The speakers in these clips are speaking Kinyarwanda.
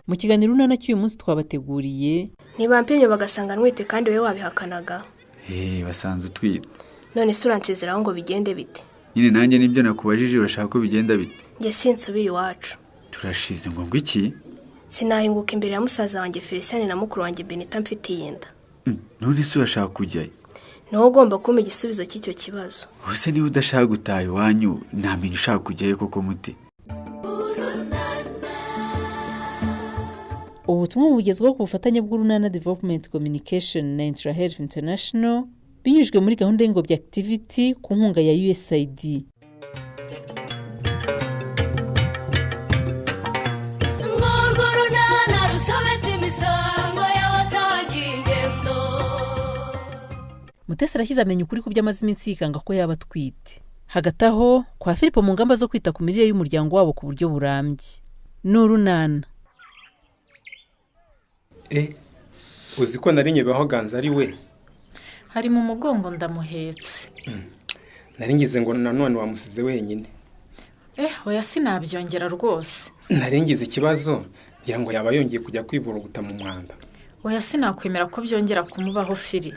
Mu kiganiro Urunana cy'uyu munsi twabateguriye: Ntibampimye bagasanga ntwite kandi wowe wabihakanaga? Eee, basanze utwite. None se uransezeraho ngo bigende bite? Nyine nanjye nibyo nakubajije, urashaka ko bigenda bite? Njye sinsubira iwacu. Turashize ngo iki? Sinahinguka imbere ya musaza wanjye Felicien na mukuru wanjye Benita mfitiye inda. None se urashaka kujyayo? Ni wowe ugomba kumpa igisubizo cy'icyo kibazo. Ubuse niba udashaka gutaha iwanyu, ntamenya ushaka kujyayo koko mute? Ubu butumwa bugezweho ku bufatanye bw'Urunana Development Communication na Intrahealth International, binyujijwe muri gahunda y'Ingobyi Activity ku nkunga ya USAID. Ngurwo Runana rusobetse imisango y'abasangiye ingendo. Mutesi arashyize amenya ukuri ku byo amaze iminsi yikanga ko yaba atwite. Hagati aho kwa Filipo, mu ngamba zo kwita ku mirire y'umuryango wabo ku buryo burambye, ni Urunana. E, uzi ko nari nyebeho Ganza ari we? Hari mu mugongo, ndamuhetse. Nari ngize ngo nanone wamusize wenyine. Eh, oya, sinabyongera rwose. Nari ngize ikibazo ngira ngo yaba yongeye kujya kwivuruguta mu mwanda. Oya, sinakwemera ko byongera kumubaho, Firi.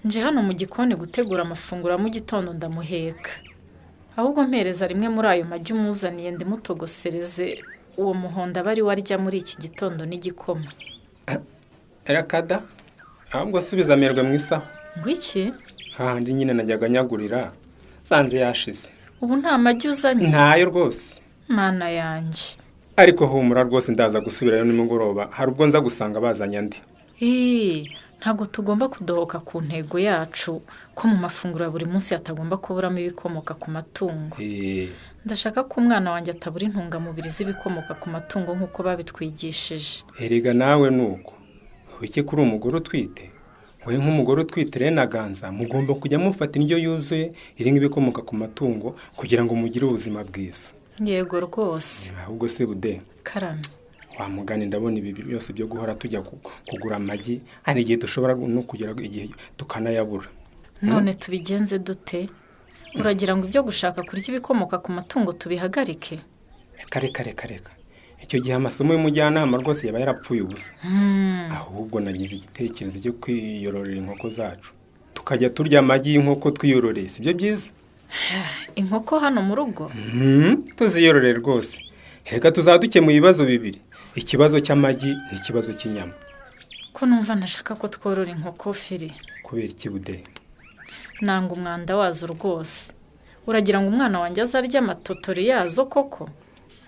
Nje hano mu gikoni gutegura amafunguro ya mu gitondo, ndamuheka. Ahubwo mpereza rimwe muri ayo magi umuzaniye, ndimutogosereze uwo muhondo aba ari we arya muri iki gitondo n'igikoma. Erakada, ahubwo subiza amerwe mu isaho. Ngo iki? Hahandi nyine najyaga nyagurira, sanze yashize. Ubu nta magi uzanye? Ntayo rwose. Mana yanjye! Ariko humura rwose, ndaza gusubirayo nimugoroba, hari ubwo nza gusanga bazanye andi. Ii, ntabwo tugomba kudohoka ku ntego yacu ko mu mafunguro ya buri munsi hatagomba kuburamo ibikomoka ku matungo. Ndashaka ko umwana wanjye atabura intungamubiri z'ibikomoka ku matungo nk'uko babitwigishije. Erega nawe ni uko wike kuri umugore utwite. Wowe nk'umugore utwite rero na Ganza mugomba kujya mufata indyo yuzuye irimo ibikomoka ku matungo kugira ngo mugire ubuzima bwiza. Yego rwose. Ahubwo se bude? Karame. Wa mugani, ndabona ibi byose byo guhora tujya kugura amagi, hari igihe dushobora no kugera igihe tukanayabura. None tubigenze dute? Uragira ngo ibyo gushaka kurya ibikomoka ku matungo tubihagarike? Reka, reka, reka, reka! Icyo gihe amasomo y'umujyanama rwose yaba yarapfuye ubusa. Ahubwo nagize igitekerezo cyo kwiyororera inkoko zacu, tukajya turya amagi y'inkoko twiyororeye. Si byo byiza? Inkoko hano mu rugo? Tuziyororere rwose. Reka tuzaba dukemuye ibibazo bibiri: ikibazo cy'amagi n'ikibazo cy'inyama. Ko numva ntashaka ko tworora inkoko, Firi? Kubera iki, bude? Nanga umwanda wazo rwose. Uragira ngo umwana wanjye azarye amatotori yazo koko?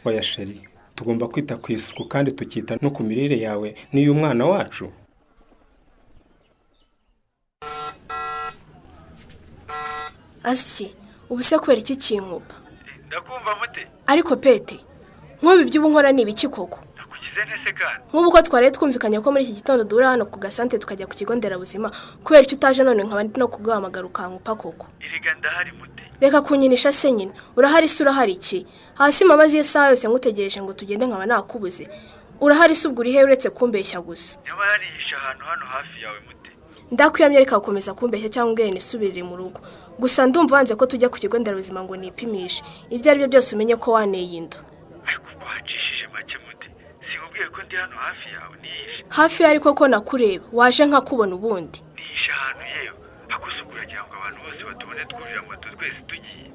Oya chérie, tugomba kwita ku isuku kandi tukita no ku mirire yawe n'iy'umwana wacu. Asi, ubu se kubera iki kinkupa? Ndakumva mute. Ariko pete, nk'ubu ibyo ubu nkora ni ibiki koko? Nakugize nte kandi? Nk'ubu ko twari twumvikanye ko muri iki gitondo duhura hano ku gasante tukajya ku kigo nderabuzima, kubera icyo utaje none nkaba ndi no kuguhamagara ukankupa koko? Erega ndahari, mute. Reka kunyinisha se nyine. Urahari se? Urahari iki? Hasi mabaze isaha yose ngutegereje ngo tugende nkaba nakubuze. Urahari se? Ubwo uri he, uretse kumbeshya gusa? Niba yarihishe ahantu hano hafi yawe, mute. Ndakwiyamye, reka gukomeza kumbeshya cyangwa ubwenge nisubirire mu rugo. Gusa ndumva wanze ko tujya ku kigo nderabuzima ngo nipimishe. Ibyo ari byo byose umenye ko waneye inda. Ariko ubwo wacishije make, mute. Sinkubwiye ko ndi hano hafi yawe nihishe? Hafi ye ariko ko nakureba, waje nkakubona ubundi. Nihishe ahantu yewe hakusuku. Uragira ngo abantu bose batubone twurira moto twese tugiye?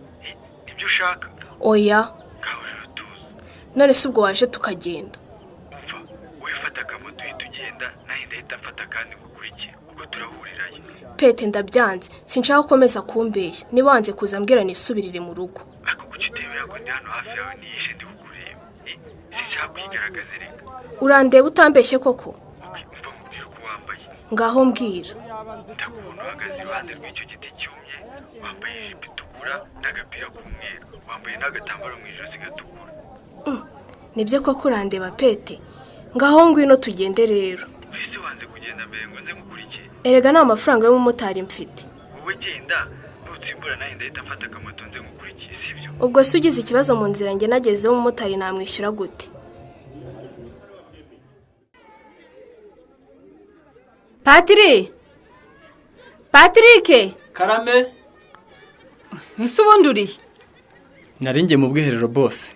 Nibyo ushaka? Oya. Ngaho rero tuzi. None se ubwo waje tukagenda? Umva, wowe fata akamoto uhita ugenda, nanjye ndahita mfata kandi ngukurikire, ubwo turahurirayo. Pete, ndabyanze, sinshaka gukomeza kumbeshya. Niba wanze kuza mbwira nisubirire mu rugo. Ariko kuki utemera ko ndi hano hafi yawe nihishe, ndi kukureba? Sinshaka kwigaragaza reka. Urandeba utambeshye koko? Okay, umva nkubwire uko wambaye. Ngaho mbwira. Ndakubona uhagaze iruhande rw'icyo giti cyumye, wambaye ijipo itukura n'agapira k'umweru, wambaye n'agatambaro mu ijosi gatukura. Nibyo koko urandeba, pete. Ngaho ngwino tugende rero. Mbese wanze kugenda mbere ngo nze ngukurikire? Erega nta mafaranga y'umumotari mfite. Wowe genda, nutsimbura nanjye ndahita mfata akamoto nze ngukurikire, sibyo? Ubwo se ugize ikibazo mu nzira njye nagezeho, umumotari namwishyura gute? Patiri, Patirike! Karame. Ese ubundi urihe? Nari njye mu bwiherero bose.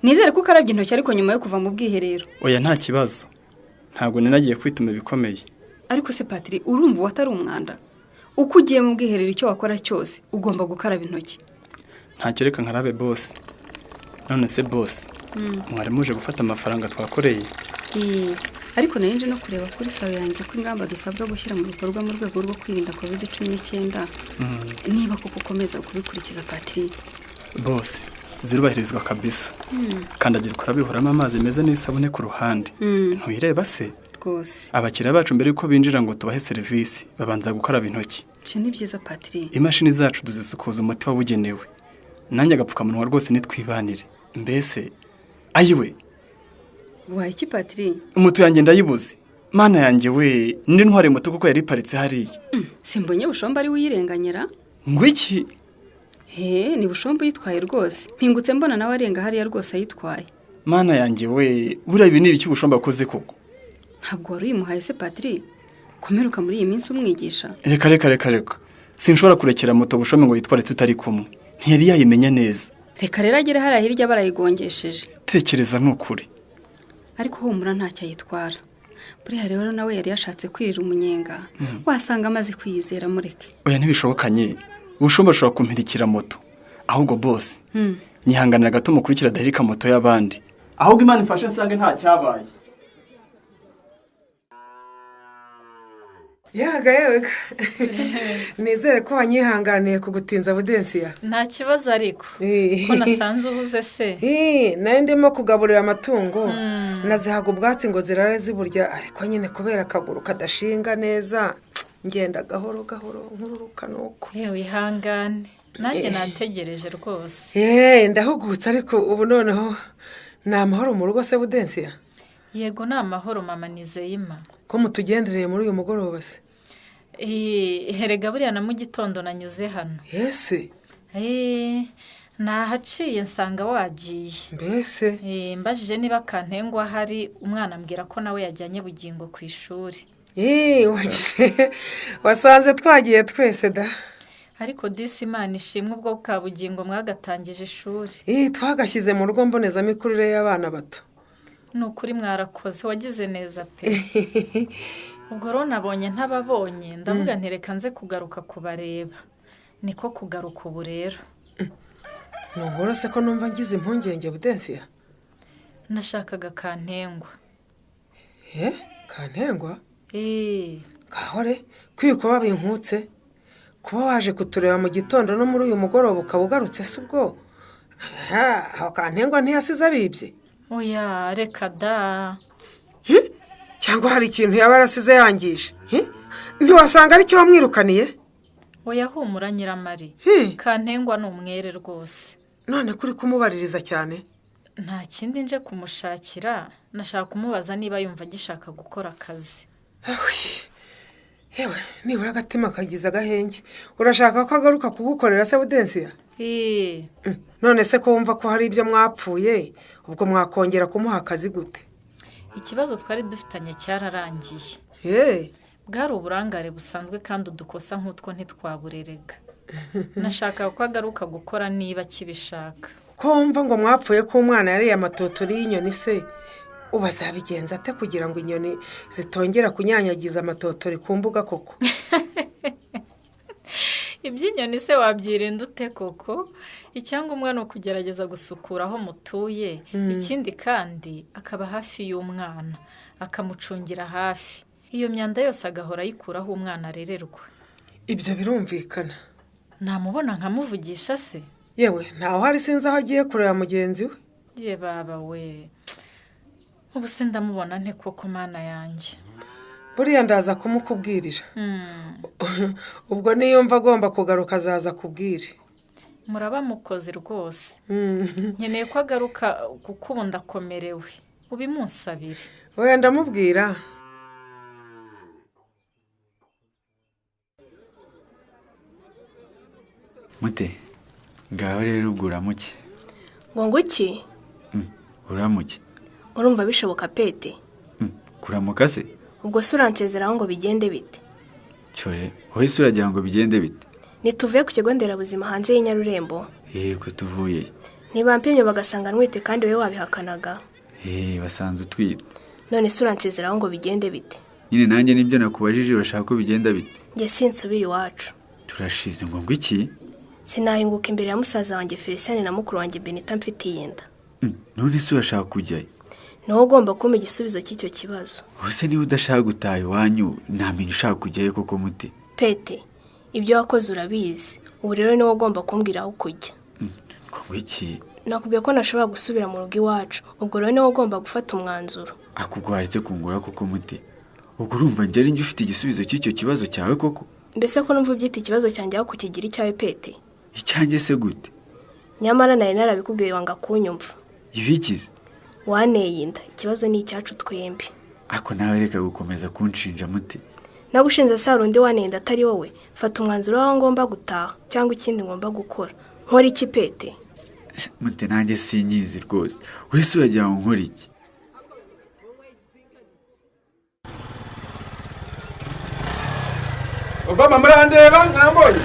Nizere ko ukarabye intoki ariko nyuma yo kuva mu bwiherero. Oya nta kibazo. Ntabwo ninagiye kwituma bikomeye. Ariko se Patri, urumva watari umwanda? Uko ugiye mu bwiherero icyo wakora cyose ugomba gukaraba intoki. Ntacyo reka nkarabe boss. None se boss, mwari muje gufata amafaranga twakoreye? Ariko nayinje no kureba kuri sawe yanjye ko ingamba dusabwa gushyira mu bikorwa mu rwego rwo kwirinda COVID-19. Niba koko ukomeza kubikurikiza Patri. Boss, zirubahirizwa kabisa. Kandagira ukarabihoramo amazi meza n'isabune ku ruhande. Ntuyireba se? Rwose. Abakiriya bacu mbere yuko binjira ngo tubahe serivisi babanza gukaraba intoki. Ibyo ni byiza Patri. Imashini zacu duzisukuza umuti wabugenewe. Nanjye agapfukamunwa rwose nitwibanire. Mbese ayiwe. Waye iki Patri? Umutu yanjye ndayibuze. Mana yanjye we, ndi ntware moto kuko yari iparitse hariya. Simbonye Bushomba ari uyirenganyira? Ngo iki? He, ni Bushomba yitwaye rwose. Mpingutse mbona nawe arenga hariya rwose ayitwaye. Mana yanjye we, buriya ibi ni ibiki Bushomba akoze koko? Ntabwo wari uyimuhaye se Patri? Komeruka muri iyi minsi umwigisha. Reka reka reka reka. Sinshobora kurekera moto Bushombe ngo yitware tutari kumwe. Ntiyari yayimenya neza. Reka rero agere hariya hirya barayigongesheje. Tekereza nukuri. Ariko humura ntacyo ayitwara. Buriya rero nawe yari yashatse kwirira umunyenga. Wasanga amaze kwiyizera mureke. Oya ntibishobokanye. Bushomba ashobora kumpirikira moto. Ahubwo boss, nyihanganira gato mukurikira dahirika moto y'abandi. Ahubwo Imana ifashe nsange nta cyabaye. Yaga yega. Nizere ko wanyihanganiye kugutinza Budensiya. Nta kibazo ariko. Ko nasanze uhuze se. Nari ndimo kugaburira amatungo. Nazihaga ubwatsi ngo zirare ziburya ariko nyine kubera akaguru kadashinga neza ngenda gahoro gahoro nkururuka nuko. Yewe ihangane. Nanjye nategereje rwose. Ndahugutse ariko ubu noneho ni amahoro mu rugo se Budensiya? Yego ni amahoro mama Nizeyima. Ko mutugendereye muri uyu mugoroba se? Herega buriya na mu gitondo nanyuze hano. Ese? Nahaciye nsanga wagiye. Mbese? Mbajije niba Kantengwa hari umwana ambwira ko nawe yajyanye Bugingo ku ishuri. Wasanze twagiye twese da. Ariko disi Imana ishimwe ubwo bwa Bugingo mwagatangije ishuri. Twagashyize mu rugo mbonezamikurire y'abana bato. Ni ukuri mwarakoze wagize neza pe. Ubwo rero nabonye ntababonye ndavuga nti reka nze kugaruka kubareba. Niko kugaruka ubu rero. Nubwo se ko numva ngize impungenge Budensiya? Nashakaga Kantengwa. Kantengwa? Kahore kwiko babinkutse kuba waje kutureba mu gitondo no muri uyu mugoroba ukaba ugarutse se ubwo? Aho Kantengwa ntiyasize abibye? Oya reka da. Cyangwa hari ikintu yaba yarasize yangije? Ntiwasanga aricyo wamwirukaniye? Oya humura Nyiramari. Kantengwa ni umwere rwose. None kuri kumubaririza cyane? Nta kindi nje kumushakira, nashaka kumubaza niba yumva agishaka gukora akazi. Yewe nibura agatima kagize agahenge. Urashaka ko agaruka kugukorera se Budensiya? None se ko wumva ko hari ibyo mwapfuye, ubwo mwakongera kumuha akazi gute? Ikibazo twari dufitanye cyararangiye. Bwari uburangare busanzwe kandi udukosa nk'utwo ntitwaburerega. Nashaka ko agaruka gukora niba akibishaka. Ko wumva ngo mwapfuye ko umwana yariye amatotori y'inyoni se, ubazabigenza ate kugira ngo inyoni zitongera kunyanyagiza amatotori ku mbuga koko? Iby'inyoni se wabyirinda ute koko? Icyangombwa ni ukugerageza gusukura aho mutuye. Ikindi kandi akaba hafi y'umwana, akamucungira hafi. Iyo myanda yose agahora ayikuraho umwana arererwa. Ibyo birumvikana. Namubona nkamuvugisha se? Yewe ntawe uhari sinzi aho agiye kureba mugenzi we. Ye baba we. Ubu se ndamubona nte koko Mana yanjye? Buriya ndaza kumukubwirira. Ubwo niyumva agomba kugaruka azaza kubwire. Muraba mukoze rwose. Nkeneye ko agaruka kuko ubu ndakomerewe. Ubimunsabire. Oya ndamubwira. Mute, ngaho rero ubwo uramuke. Ngo iki? Uramuke. Urumva bishoboka Pete? Kuramuka se? Ubwo se uransezeraho ngo bigende bite? Cyore, wowe se uragira ngo bigende bite? Nituvuye ku kigo nderabuzima hanze y'Inyarurembo. Yego tuvuye. Ntibampimye bagasanga ntwite kandi wowe wabihakanaga. Basanze utwite. None se uransezeraho ngo bigende bite? Nyine nanjye nibyo nakubajije, urashaka ko bigenda bite? Njye sinsubira iwacu. Turashize ngo iki? Sinahinguka imbere ya musaza wanjye Felicien na mukuru wanjye Benita mfitiye inda. None se urashaka kujyayo? Niwe ugomba kumpa igisubizo cy'icyo kibazo. Ubuse niba udashaka gutaha iwanyu ntamenya ushaka kujyayo koko Mute? Pete, ibyo wakoze urabizi. Ubu rero niwe ugomba kumbwira aho kujya. Ngo iki? Nakubwiye ko nashobora gusubira mu rugo iwacu. Ubwo rero niwe ugomba gufata umwanzuro. Akugwaritse kungura koko Mute? Ubwo urumva njye ari njye ufite igisubizo cy'icyo kibazo cyawe koko? Mbese ko numva ubyita ikibazo cyanjye aho kukigira icyawe Pete? Icyanjye se gute? Nyamara nari narabikubwiye wanga kunyumva. Ibikize? Waneye inda, ikibazo ni icyacu twembi. Ako nawe reka gukomeza kunshinja Mute. Nagushinze se hari undi waneye inda atari wowe? Fata umwanzuro w'aho ngomba gutaha cyangwa ikindi ngomba gukora. Nkora iki Pete? Mute nanjye sinyizi rwose. Wese uragira ngo nkore iki? Obama murandeba mwambonye?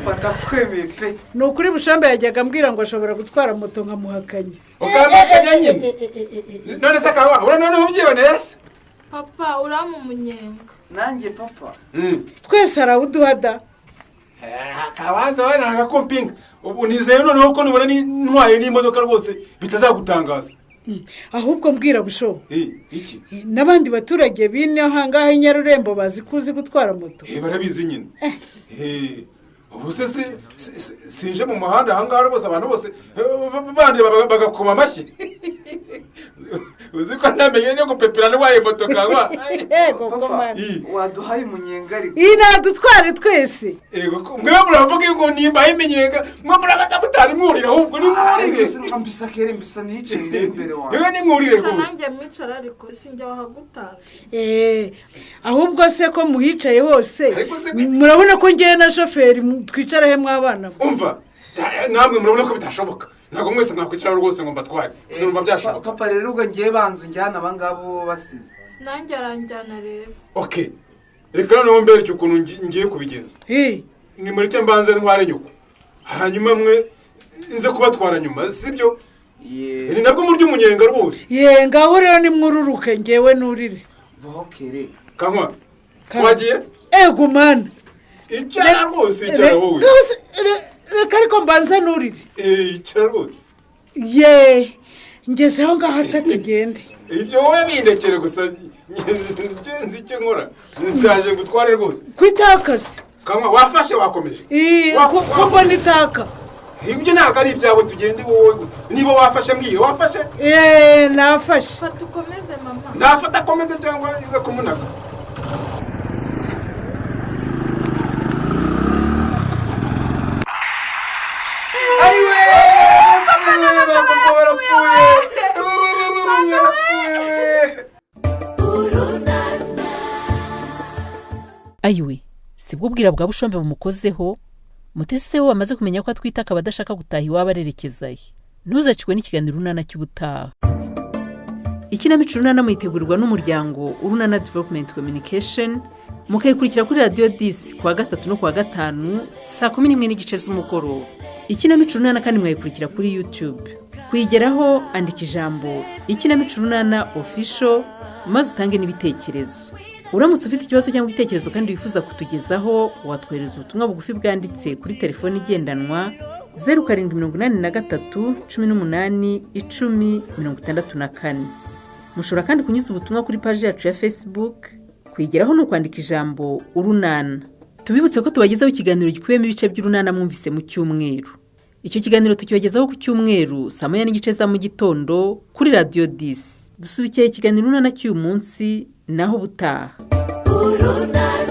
Papa ndakwemeye pe. Ni ukuri Bushombe yajyaga ambwira ngo ashobora gutwara moto nkamuhakanya. Ukamuhakanya nyine? None se akawa ura none ubyiboneye se? Papa uramu umunyenga. Nanjye papa. Twese arawuduha da. Kabanza we nanga kumpinga. Ubu nizeye noneho ko nubona ntwaye n'imodoka rwose bitazagutangaza. Ahubwo mbwira Busho. Iki? N'abandi baturage b'ino hangaha Nyarurembo bazi kuzi gutwara moto. Barabizi nyine. Ubu se sinje mu muhanda ahangaha rwose abantu bose bandi bagakoma amashyi. Uzi ko namenye no gupepera ntwaye moto kawa. Waduhaye umunyenga ariko. Iyi nadutware twese. Yego mwe muravuga ngo nimba iminyenga mwe murabaza mutari mwurira ahubwo ni mwurire. Mbisa kere mbisa niyicaye imbere wawe. Yewe ni mwurire rwose. Nanjye mwicara ariko sinjya wahagutanga. Ahubwo se ko muhicaye hose murabona ko ngiye na shoferi twicara he mwabana. Umva namwe murabona ko bitashoboka. Ntabwo mwese mwakwicara rwose ngo mbatware. Gusa numva byashoboka. Papa rero ubwo ngiye banzu njyana abangabo basize. Nanjye aranjyana rero. Okay. Reka noneho mbereke ukuntu ngiye kubigenza. Ni muri cyo mbanze ntware nyoko. Hanyuma mwe nze kubatwara nyuma, sibyo? Ni nabwo muryo umunyenga rwose. Ye ngaho rero ni mwururuke ngewe nurire. Vokere. Kankwa. Wagiye? Ego mana. Icara rwose icara wowe. Reka ariko mbanze nurire. Icara rwose. Ye ngeze aho ngaho se tugende. Ibyo wowe bindekere gusa ngenzi icyo nkora. Ndaje gutware rwose. Kwitakaza. Kankwa wafashe wakomeje. Ko mbona itaka. Ibyo ntabwo ari ibyawe tugende wowe gusa. Niba wafashe mbwira wafashe? Nafashe. Fata ukomeze mama. Nafata akomeze cyangwa ize kumunaga. Ayiwe, sibwo ubwira bwa Bushombe bumukozeho. Mutesi se we wamaze kumenya ko atwite akaba adashaka gutaha iwabo arerekezaye. Ntuzacikwe n'ikiganiro Urunana cy'ubutaha. Ikinamico Urunana muyitegurirwa n'umuryango Urunana Development Communication, mukayikurikira kuri Radio 10 kuwa gatatu no kuwa gatanu saa 11:30 z'umugoroba. Ikinamico Urunana kandi mwayikurikira kuri YouTube. Kuyigeraho andika ijambo Ikinamico Urunana Official maze utange n'ibitekerezo. Uramutse ufite ikibazo cyangwa igitekerezo kandi wifuza kutugezaho, watwohereza ubutumwa bugufi bwanditse kuri telefoni igendanwa 0783 18 10 64. Mushobora kandi kunyuza ubutumwa kuri paji yacu ya Facebook. Kuyigeraho ni ukwandika ijambo Urunana. Tubibutse ko tubagezaho ikiganiro gikubiyemo ibice by'Urunana mwumvise mu cyumweru. Icyo kiganiro tukibagezaho ku cyumweru saa 1:30 za mu gitondo kuri Radio 10. Dusubikiye ikiganiro Urunana cy'uyu munsi, naho ubutaha. Urunana.